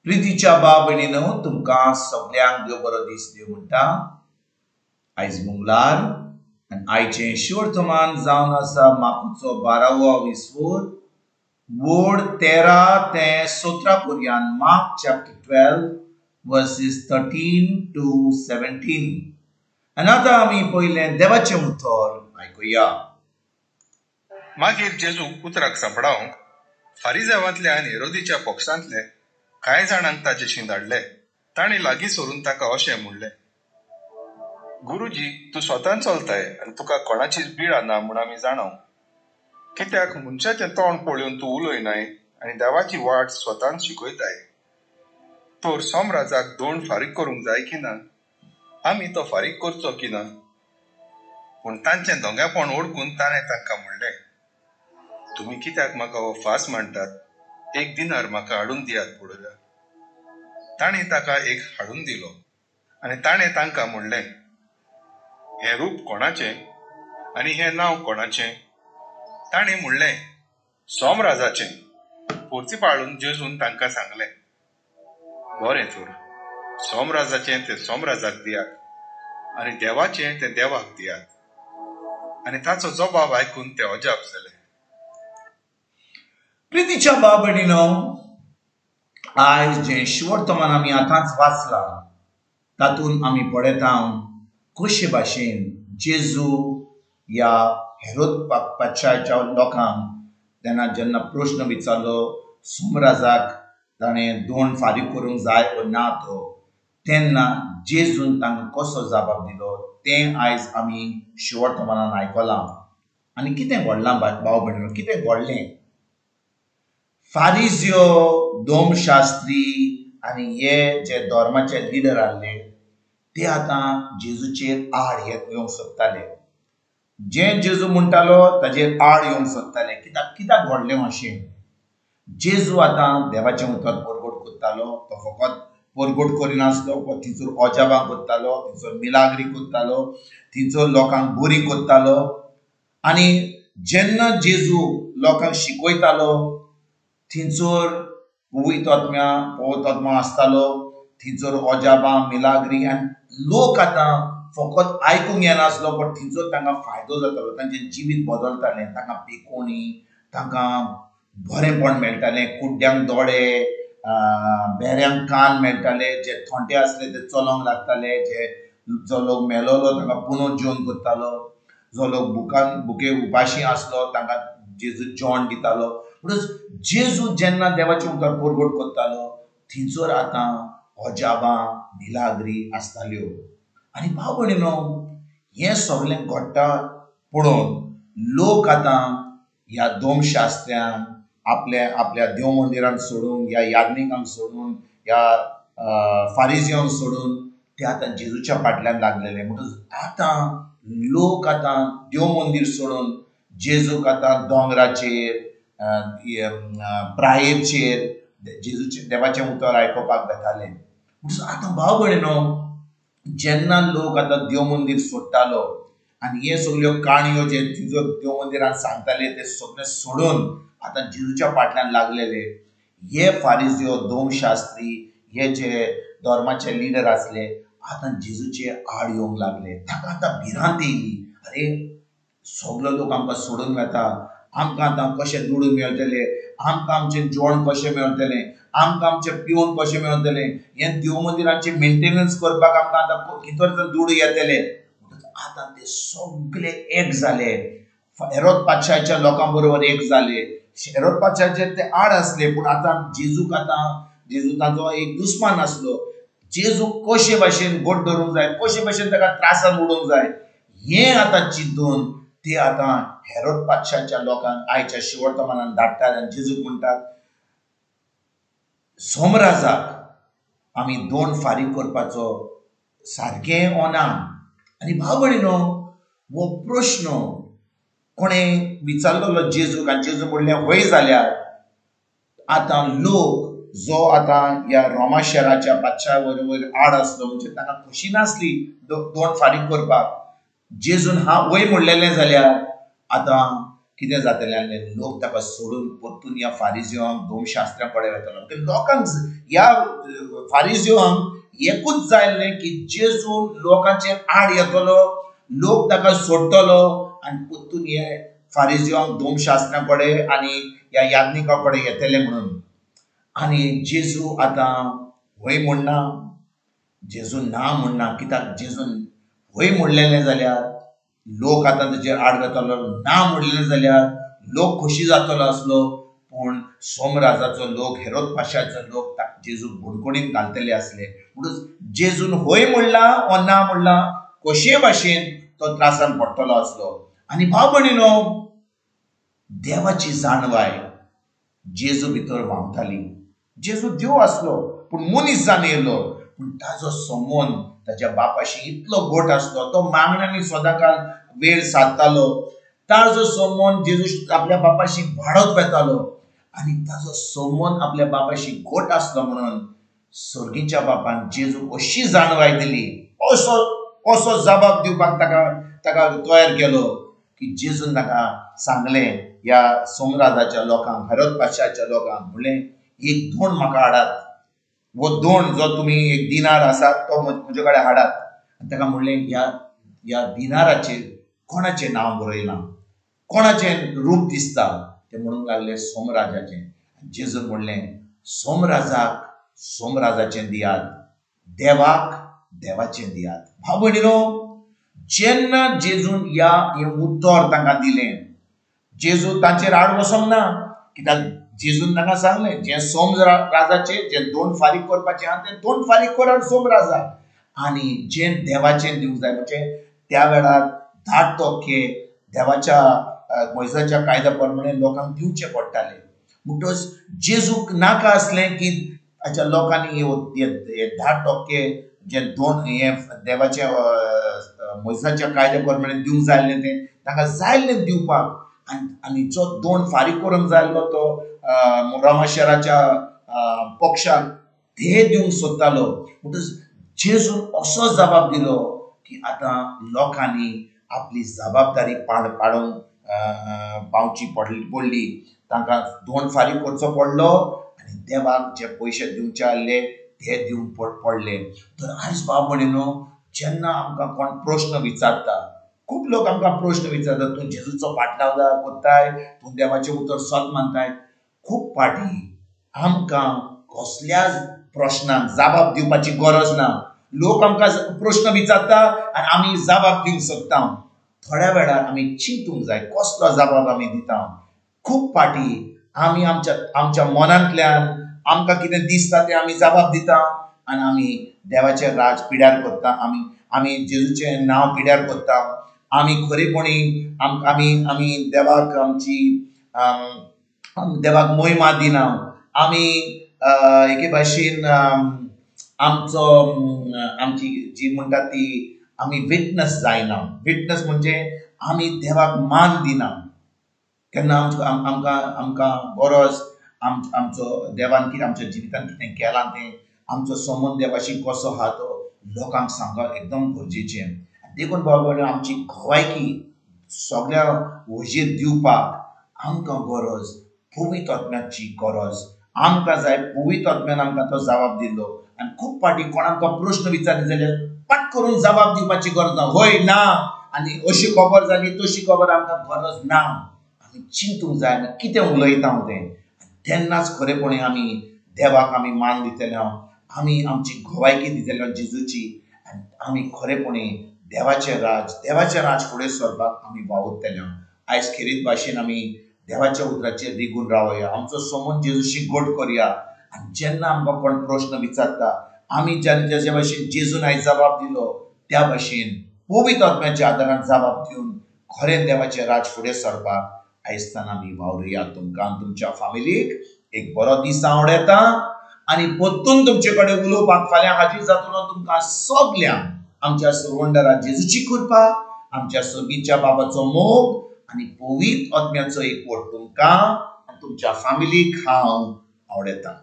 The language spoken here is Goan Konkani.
प्रितीच्या भाव भयणीनो, तुमकां सगल्यांक देव बरो दीस देव म्हणटा. आयज मंगळार आनी आयचें शिवर्तमान जावन आसा मार्कुचो 12वो विस्वोर वोड 13 ते 17 पर्यंत. Mark chapter 12 versus 13 to 17. आनी आतां आमी पयलें देवाचें उतर आयकुया. मागीर जेजूक उतराक सांपडावंक फारिजेवांतले आनी हेरोदीच्या पक्षांतले कांय जाणांक ताजेशी धाडले. तांणी लागीं सरून ताका अशें म्हणलें, गुरुजी, तूं स्वतान चलताय आनी तुका कोणाचीच बिळा ना म्हूण आमी जाणाव. कित्याक मनशाचें तोंड पळोवन तूं उलयनाय आनी देवाची वाट स्वतान शिकयताय. तर सोमराजाक दोण फारीक करूंक जाय की ना? आमी तो फारीक करचो की ना? पूण तांचें दोंगेपण ओळखून ताणें तांकां म्हणलें, तुमी कित्याक म्हाका हो फास मांडटात? एक दिनार म्हाका हाडून दियात पळोवया. ताणें ताका एक हाडून दिलो आनी ताणें तांकां म्हणलें, हें रूप कोणाचें आनी हें नांव कोणाचें? ताणें म्हणलें, सोमराजाचें. पोर्ती पाळून जेजून तांकां सांगलें, बरें तर सोमराजाचें तें सोमराजाक दियात आनी देवाचें तें देवाक दियात. आनी ताचो जबाब आयकून ते अजाप जाले. प्रितीच्या भाव भयणीनो, आयज जें शिवर्तमान आमी आतांच वाचलां तातूंत आमी पळयता कशे भाशेन जेजू ह्या हेरोद पातशाच्या लोकांक तेन्ना जेन्ना प्रश्न विचारलो सोमराजाक ताणें दोन फारीक करूंक जाय वो ना तो, तेन्ना जेजून तांकां कसो जबाब दिलो तें आयज आमी शिवर्तमानान आयकलां. आनी कितें घडलां भाव भयणीनो, कितें घडलें? फारिजियो, दोमशास्त्री आनी हे जे धर्माचे लिडर आहले ते आतां जेजूचेर आड येवंक सोदताले. जें जेजू म्हणटालो ताजेर आड येवंक सोदताले. कित्याक कित्याक घडलें अशें? जेजू आतां देवाचें उतर परगट करतालो. तो फकत परगट करिनासलो, थिंयसर अजाबां करतालो, थिंयसर मिलाग्री करतालो, थिंयसर लोकांक बरी करतालो. आनी जेन्ना जेजू लोकांक शिकयतालो थिंयसर पवित्र आत्मो आसतालो, थिंयसर अजाबां मिलाग्री आनी लोक आतां फकत आयकूंक येनासलो बट थिंयसर तांकां फायदो जातालो, तांचें जिवीत बदलतालें, तांकां पिकोणी, तांकां बरेंपण मेळटालें, कुड्ड्यांक दोळे, बेऱ्यांक कान मेळटाले, जे थोंटे आसले ते चलोंक लागताले, जे जो लोक मेलोलो तांकां पुनोव जेवण करतालो, जो लोक बुकान बुके उपाशी आसलो तांकां जेजू जेवण दितालो. म्हणून जेजू जेन्ना देवाचें उतर परगट करतालो थिंयसर आतां अजाबां मिलाग्री आसताल्यो. आनी भाव भयणीनो, हें सगळें घडटा पळोवन लोक आतां ह्या दोमशास्त्र्यांक आपल्या आपल्या देव मंदिरांक सोडून, ह्या याज्ञिकांक सोडून, ह्या फारिजियांक सोडून ते आतां जेजूच्या फाटल्यान लागलेले. म्हणून आतां लोक आतां देव मंदीर सोडून जेजूक आतां दोंगराचेर, प्रायेचेर जेजूचें देवाचें उतर आयकुपाक वेताले. म्हणून आतां भाव भयणीनो, जेन्ना लोक आतां देव मंदीर सोडटालो आनी हे सगल्यो काणयो जे तिजो देव मंदिरान सांगताले ते सगळे सोडून आतां जेजूच्या फाटल्यान लागलेले, हे फारिजियो, दोमशास्त्री, हे जे धर्माचे लिडर आसले आतां जेजूचे आड येवंक लागले. ताका आतां भिरांत येयली, अरे सगलो लोक आमकां सोडून वता, आमकां आतां कशें दुडू मेळटले, आमकां आमचें जेवण कशें मेळटलें, आमकां आमचें पिवन कशें मेळटलें, हें देव मंदिराचें मेंटेनन्स करपाक आमकां आतां कितें दुडू येतले. आतां ते सगळे एक जाले, हेरोद पातशाच्या लोकां बरोबर एक जाले. हेरोद पातशाचे ते आड आसले पूण आतां जेजूक आतां जेजू तांचो एक दुस्मान आसलो. जेजू कशे भाशेन गोट धरूंक जाय, कशे भाशेन ताका त्रासान उडोवंक जाय हें आतां चिंतून ते आतां हेरोद पातशाच्या लोकांक आयच्या शिवर्तमानान धाडटात आनी जेजूक म्हणटात, सोमराजाक आमी दोन फारीक करपाचो सारकें ओ ना? आनी भाव भयणीनो, हो प्रश्न कोणें विचारलेलो जेजूक आनी जेजू म्हणलें हय जाल्यार आतां लोक जो आतां ह्या रोमा शहराच्या पातशा बरोबर आड आसलो, म्हणजे तांकां खोशी नासली दोन फारीक करपाक, जेजून हा वय म्हणलेलें जाल्यार आतां कितें जातलें आसलें, लोक ताका सोडून परतून ह्या फारिजिवांक धर्मशास्त्रा कडेन वयतालो. लोकांक ह्या फारिजिवांक एकूच जाय आसलें की जेजू लोकांचेर आड येतलो, लोक ताका सोडटलो आनी परतून हे फारिजिवांक धर्मशास्त्रा कडेन आनी ह्या याज्ञिका कडेन येतले म्हणून. आनी जेजू आतां हय म्हणना, जेजू ना म्हणना. कित्याक जेजून हय म्हणलेलें जाल्यार लोक आतां ताचेर आड वतालो, ना म्हणलेलें जाल्यार लोक खोशी जातलो आसलो. पूण सोमराजाचो लोक, हेरोद पाशाचो लोक जेजूक बणकोणीन घालतले आसले. म्हणून जेजून हय म्हणलां वा ना म्हणलां कशे भाशेन तो त्रासान पडटलो आसलो. आनी भाव भयणीनो, देवाची जाणवाय जेजू भितर व्हांवताली. जेजू देव आसलो पूण मनीस जावन येयलो, पूण ताजो संबंद ताज्या बापाशी इतलो घट आसलो, तो मागण्यांनी सदांकाल वेळ सादतालो. ताजो संबंद जेजू आपल्या बापाशी वाडत वतालो आनी ताजो संबंद आपल्या बापाशी घट आसलो म्हणून सर्गीच्या बापान जेजूक अशी जाणवाय दिली, असो असो जबाब दिवपाक ताका ताका तयार केलो की जेजून ताका सांगलें ह्या सोमराजाच्या लोकांक, हेरोद पाशाच्या लोकांक म्हणलें, एक दोण म्हाका हाडात, वो दोण जो तुमी एक दिनार आसा तो म्हजे कडेन हाडात. आनी ताका म्हणलें, ह्या ह्या दिनाराचेर कोणाचें नांव बरयलां, कोणाचें रूप दिसता? ते म्हणूंक लागले सोमराजाचें. जेजून म्हणलें, सोमराजाक सोमराजाचें दियात, देवाक देवाचें दियात. भाव भयणीनो, जेन्ना जेजून ह्या हें उतर तांकां दिलें, जेजू तांचेर आड वचोंक ना. कित्याक जेजून तांकां सांगलें, जें सोम राजाचें जें दोन फारीक करपाचें आहा तें दोन फारीक करात सोम राजाक, आनी जें देवाचें दिवंक जाय म्हणजे त्या वेळार 10% देवाच्या मोयसाच्या कायद्या प्रमाणे लोकांक दिवचें पडटालें. म्हणटच जेजूक नाका आसलें की ताच्या लोकांनी हे 10% जे दोन हे देवाच्या मोयसाच्या कायद्या प्रमाणे दिवंक जाय आसलें तें तांकां जाय आसलें दिवपाक. आनी जो दोन फारीक करूंक जाय आसलो तो रोमा शहराच्या पक्षाक ते दिवंक सोदतालो. म्हणटच जेजून असो जबाब दिलो की आतां लोकांनी आपली जबाबदारी पाडूंक पावची पडली. तांकां दोन फारीक करचो पडलो आनी देवाक जे पयशे दिवचे आसले ते दिवंक पडले. तर आयज भाव भयणीनो, जेन्ना आमकां कोण प्रश्न विचारता, खूब लोक आमकां प्रश्न विचारता, तूं जेजूचो पाटलावदार करताय, तूं देवाचें उतर सत मानताय. खूब फावटी आमकां कसल्याच प्रश्नाक जबाब दिवपाची गरज ना. लोक आमकां प्रश्न विचारता आनी आमी जबाब दिवंक सोदता. थोड्या वेळार आमी चिंतूंक जाय कसलो जबाब आमी दिता. खूब फावटी आमी आमच्या आमच्या मनांतल्यान आमकां कितें दिसता तें आमी जबाब दिता आनी आमी देवाचें राज पिड्यार करता, आमी आमी जेजूचें नांव पिड्यार करता. आमी खरेपणी आमी आमी देवाक आमची देवाक मोहिमा दिना. आमी एके भाशेन आमचो आमची जी म्हणटा ती आमी विटनस जायना. विटनस म्हणजे आमी देवाक मान दिना. केन्ना आमकां आमकां गरज आमचो देवान कितें आमच्या जिवितान कितें केलां तें, आमचो संबंद देवाशी कसो आहा तो लोकांक सांगप एकदम गरजेचें. देखून बाबा आमची गवायकी सगळ्या वजेर दिवपाक आमकां गरज पवित्र आत्म्याची गरज आमकां जाय. पवित्र आत्म्यान आमकां तो जबाब दिल्लो. आनी खूब फावटी कोण आमकां प्रश्न विचारले जाल्यार पट करून जबाब दिवपाची गरज ना, हय ना आनी अशी खबर जाली तशी खबर आमकां गरज ना. आमी चिंतूंक जाय आमी कितें उलयता तें, तेन्नाच खरेपणी आमी देवाक आमी मान दितले, आमी आमची गवायकी दितले जेजूची, आनी आमी खरेपणी देवाचें राज देवाचें राज फुडें सरपाक आमी वावुरतले. आयज खेरीत भाशेन आमी देवाच्या उतराचेर रिगून रावया, आमचो संबंद जेजूशी घट करया. आनी जेन्ना आमकां कोण प्रश्न विचारता आमी ज्या भाशेन जेजून आयज जबाब दिलो त्या भाशेन पवित्र आत्म्याच्या आदारान जबाब दिवन खरें देवाचें राज फुडें सरपाक आयजताना आमी वावरुया. तुमकां तुमच्या फामिलीक एक बरो दीस आवडटा आनी परतून तुमचे कडेन उलोवपाक फाल्यां हाजीर जातलो. तुमकां सगल्यांक आमच्या सरवंडरा जेजूची कृपा, आमच्या सर्गीच्या बाबाचो मोग आनी पवित्र आत्म्याचो एकवट तुमकां आनी तुमच्या फामिलीक हांव आवडटा.